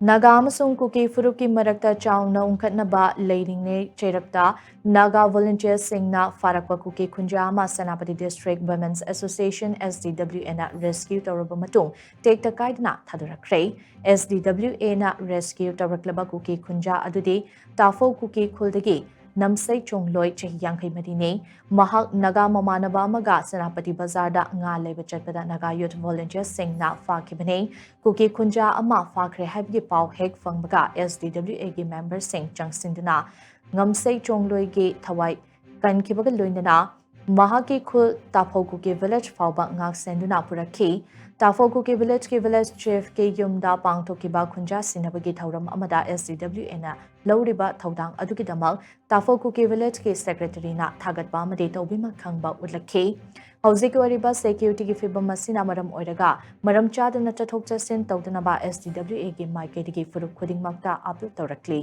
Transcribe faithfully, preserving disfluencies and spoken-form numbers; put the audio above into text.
ꯅꯥꯒꯥ ꯑꯃꯁꯨꯡ ꯀꯨꯀꯤ ꯐꯨꯔꯨꯞꯀꯤ ꯃꯔꯛꯇ ꯆꯥꯎꯅ ꯎꯪꯈꯠꯅꯕ ꯂꯩꯔꯤꯉꯩ ꯆꯩꯔꯛꯇ ꯅꯥꯒꯥ ꯚꯣꯂꯨꯟꯇꯤꯌꯔꯁꯤꯡꯅ ꯐꯥꯔꯛꯄ ꯀꯨꯀꯤ ꯈꯨꯟꯖꯥ ꯑꯃ Senapati district women's association, S D W A, ꯅ ꯔꯦꯁꯀ꯭ꯌꯨ ꯇꯧꯔꯕ ꯃꯇꯨꯡ ꯇꯦꯛꯇ ꯀꯥꯏꯗꯅ ꯊꯥꯗꯣꯔꯛꯈ꯭ꯔꯦ꯫ S D W A ꯅ ꯔꯦꯁꯀ꯭ꯌꯨ ꯇꯧꯔꯛꯂꯕ ꯀꯨꯀꯤ ꯈꯨꯟꯖꯥ ꯑꯗꯨꯗꯤ ꯇꯥꯐꯧ ꯀꯨꯀꯤ ꯈꯨꯜꯗꯒꯤ ꯅꯝꯁꯩ ꯆꯣꯡꯂꯣꯏ, ꯆꯍꯤ ꯌꯥꯡꯈꯩ ꯃꯔꯤꯅꯤ꯫ ꯃꯍꯥꯛ ꯅꯥꯒꯥ ꯃꯃꯥꯟꯅꯕ ꯑꯃꯒ ꯁꯦꯅꯥꯄꯇꯤ ꯕꯖꯥꯔꯗ ꯉꯥ ꯂꯩꯕ ꯆꯠꯄꯗ ꯅꯥꯒꯥ ꯌꯨꯠ ꯚꯣꯂꯨꯟꯇꯤꯌꯔꯁꯤꯡꯅ ꯐꯥꯈꯤꯕꯅꯤ꯫ ꯀꯨꯀꯤ ꯈꯨꯟꯖꯥ ꯑꯃ ꯐꯥꯈ꯭ꯔꯦ ꯍꯥꯏꯕꯒꯤ ꯄꯥꯎ ꯍꯦꯛ ꯐꯪꯕꯒ S D W A ꯒꯤ ꯃꯦꯝꯕꯔꯁꯤꯡ ꯆꯪꯁꯤꯟꯗꯨꯅ ꯉꯝꯁꯩ ꯆꯣꯡꯂꯣꯏꯒꯤ ꯊꯋꯥꯏ ꯀꯟꯈꯤꯕꯒ ꯂꯣꯏꯅꯅ ꯃꯍꯥꯛꯀꯤ ꯈꯨꯜ ꯇꯥꯐꯧ ꯀꯨꯀꯤ ꯚꯤꯂꯦꯖ ꯐꯥꯎꯕ ꯉꯥꯛ ꯁꯦꯟꯗꯨꯅ ꯄꯨꯔꯛꯈꯤ꯫ ꯇꯥꯐꯧ ꯀꯨꯀꯤ ꯚꯤꯂꯦꯖꯀꯤ ꯚꯤꯂꯦꯖ ꯆꯤꯐꯀꯤ ꯌꯨꯝꯗ ꯄꯥꯡꯊꯣꯛꯈꯤꯕ ꯈꯨꯟꯖꯥ ꯁꯤꯟꯅꯕꯒꯤ ꯊꯧꯔꯝ ꯑꯃꯗ S D W A ꯅ ꯂꯧꯔꯤꯕ ꯊꯧꯗꯥꯡ ꯑꯗꯨꯒꯤꯗꯃꯛ ꯇꯥꯐꯧ ꯀꯨꯀꯤ ꯚꯤꯂꯦꯖꯀꯤ ꯁꯦꯀ꯭ꯔꯦꯇꯔꯤꯅ ꯊꯥꯒꯠꯄ ꯑꯃꯗꯤ ꯇꯧꯕꯤꯃꯜ ꯈꯪꯕ ꯎꯠꯂꯛꯈꯤ꯫ ꯍꯧꯖꯤꯛꯀꯤ ꯑꯣꯏꯔꯤꯕ ꯁꯦꯀ꯭ꯌꯨꯔꯤꯇꯤꯒꯤ ꯐꯤꯕꯝ ꯑꯁꯤꯅ ꯃꯔꯝ ꯑꯣꯏꯔꯒ ꯃꯔꯝ ꯆꯥꯗꯅ ꯆꯠꯊꯣꯛ ꯆꯠꯁꯤꯟ ꯇꯧꯗꯅꯕ S D W A ꯒꯤ ꯃꯥꯏꯀꯩꯗꯒꯤ ꯐꯨꯔꯨꯞ ꯈꯨꯗꯤꯡꯃꯛꯇ ꯑꯥꯄꯤꯜ ꯇꯧꯔꯛꯂꯤ꯫